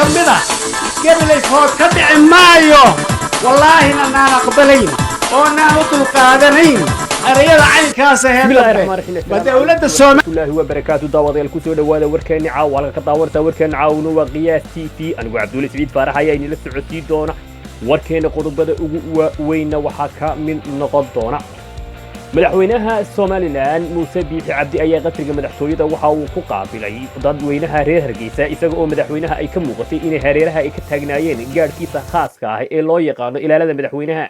ka mid a Gabiley food ka dhici maayo. Wallaahina naan aqbalayn oo naan u dulqaadanayn erayada caynkaas ahee dambe ma dowladda Soomaalilaahi wa barakaatu. Daawadayaal, kusoo dhawaada warkeeni caawa. Halka ka daawarta warkeena caawna waa Qiyaas TV. Anigu Cabdulla Siciid Faarax ayaa inila socodsii doona warkeena. Qodobada ugu waaweynna waxaa ka mid noqon doona: Madaxweynaha Somaliland Muuse Biixi Cabdi ayaa qasriga madaxtooyada waxa uu ku qaabilay dadweynaha reer Hargeysa, isaga oo madaxweynaha ay ka muuqatay inay hareeraha ay ka taagnaayeen gaadhkiisa khaaska ah ee loo yaqaano ilaalada madaxweynaha.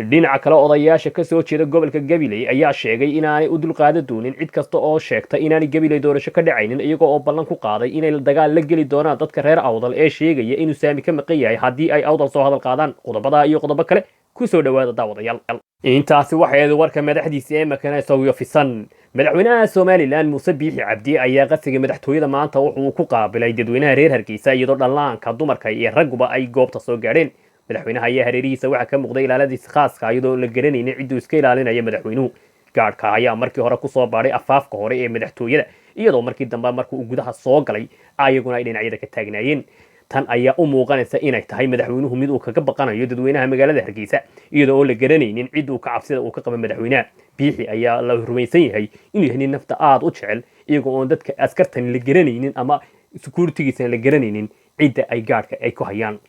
Dhinaca kale, odayaasha ka soo jeeda gobolka Gabiley ayaa sheegay inaanay u dulqaadan doonin cid kasta oo sheegta inaanay Gabiley doorasho ka dhacaynin, iyagoo oo ballan ku qaaday inay dagaal la geli doonaan dadka reer Awdal ee sheegaya inuu saami ka maqan yahay haddii ay Awdal soo hadal qaadaan. Qodobada iyo qodobo kale kusoo dhawaada, daawadayaal. Intaasi waxay warka madaxdiisa ee makana isagoo fisan. Madaxweynaha Somaliland Muuse Biixi Cabdi ayaa qasriga madaxtooyada maanta wuxuu ku qaabilay dadweynaha reer Hargeysa, iyadoo dhallaanka, dumarka iyo ragguba ay goobta soo gaadheen. Madaxweynaha ayaa hareerihiisa waxaa ka muuqday ilaaladiisa khaaska, iyadoo la garanaynin cidduu iska ilaalinaya madaxweynuhu. Gaadhka ayaa markii hore kusoo baadhay afaafka hore ee madaxtooyada, iyadoo markii dambe markii uu gudaha soo galay ayaguna ay dhinacyada ka taagnaayeen. Tan ayaa u muuqanaysa inay tahay madaxweynuhu mid uu kaga baqanayo dadweynaha magaalada Hargeysa, iyadoo oo la garanaynin cid uu ka cabsida uu ka qaba. Madaxweynaha Biixi ayaa la rumaysan yahay inuu yahay nin nafta aada u jecel, iyagoo oon dadka askartan la garanaynin ama security-giisana la garanaynin cidda ay gaadhka ay ku hayaan.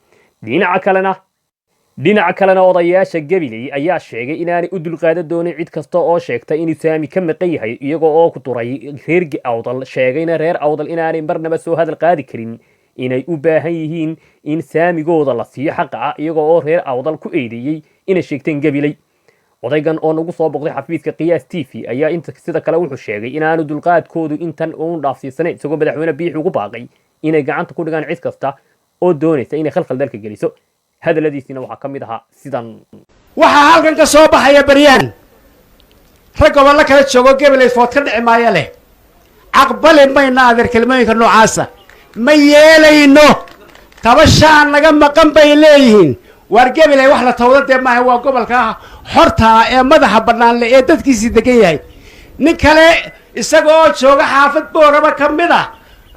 Dhinaca kalena, odayaasha Gabiley ayaa sheegay inaanay u dulqaadan doonin cid kasta oo sheegta inuu saami ka maqan yahay, iyagoo oo ku duray reer Awdal, sheegayna reer Awdal inaanay marnaba soo hadal qaadi karin inay u baahan yihiin in saamigooda la siiyo xaqa ah, iyagoo oo reer Awdal ku eedeeyey inay sheegteen Gabiley. Odaygan oo nagu soo boqday xafiiska Qiyaas TV ayaa inta sida kale wuxuu sheegay inaanu dulqaadkoodu intan uun dhaafsiisanayn, isagoo madaxweyne Biixi ugu baaqay inay gacanta ku dhigaan cid kasta oo doonaysa inay khalkhal dalka geliso. Hadalladiisiina waxaa ka mid ahaa sidan: Waxaa halkan ka soo baxaya baryaan rag gobollo kala joogo Gabiley food ka dhici maayo leh. Aqbali mayno, adeer, kelmooyinka noocaasa ma yeelayno. Tabashaan naga maqan bay leeyihiin. Waar, Gabiley wax la tawda dee maaha, waa gobolka xorta ah ee madaxa bannaan leh ee dadkiisii degan yahay. Nin kale isaga oo jooga xaafad Booraba ka mid ah,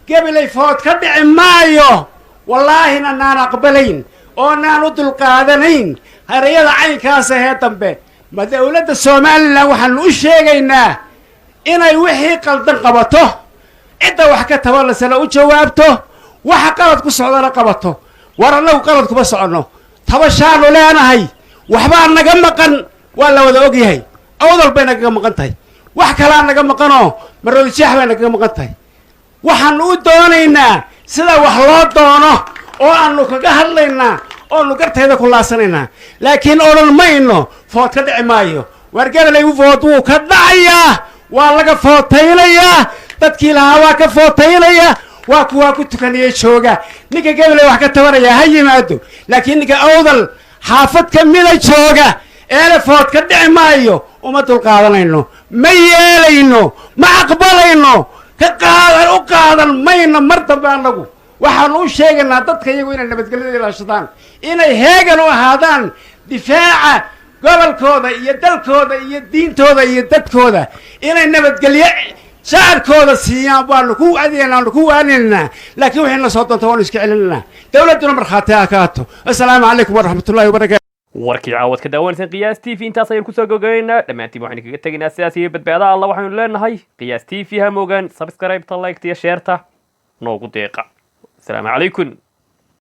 Gabiley food ka dhici maayo. Wallaahina naan aqbalayn oo naan u dulqaadanayn erayada caynkaas ahee dambe. Ma dowladda Somaliland waxaanu u sheegaynaa inay wixii qaldan qabato, cidda wax ka tabanasana u jawaabto, waxa qalad ku socdana qabato. War, annagu qalad kuma soconno, tabashaanu leenahay, waxbaa naga maqan, waa la wada ogyahay. Awdal bay nagaga maqan tahay, wax kalaa naga maqanoo Maroodijeex bay nagaga maqan tahay. Waxaanu u doonaynaa sida wax loo doono oo aanu kaga hadlaynaa oonu gartayda ku laasanaynaa, laakiin odhan mayno food ka dhici maayo. Waar, Gabaley food wuu ka dhacayaa, waa laga footaynayaa, dadkii lahaa waa ka footaynayaa, waa kuwaa ku tukanaya jooga. Ninka Gabaley wax ka tabanayaa ha yimaado, laakiin ninka Awdal xaafad ka mida jooga eele food ka dhici maayo, uma dulqaadanayno, ma yeelayno, ma aqbalayno, ka qaadan u qaadan mayno mar dambe. Annagu waxaanu u sheegaynaa dadka iyagu inay nabadgelyada ilaashadaan, inay heegan u ahaadaan difaaca gobolkooda iyo dalkooda iyo diintooda iyo dadkooda, inay nabadgelyo shacabkooda siiyaan baanu ku wacdiyaynaa, waanu ku waaninaynaa, laakiin waxay na soo doonta waanu iska celinaynaa, dowladduna markhaati ha ka hato. Assalaamu calaykum waraxmatullahi wabarakatu. Warkii caawad ka daawanaysan Qiyaas TV intaas ayaan kusoo gogoynaa. Dhammaantiin waxaynu kaga tegaynaa sidaas iyo badbaada Alla. Waxaynu leenahay Qiyaas TV ha moogaan subscribe-ta, like-ta iyo share-ta noogu deeqa. Asalaamu calaykum.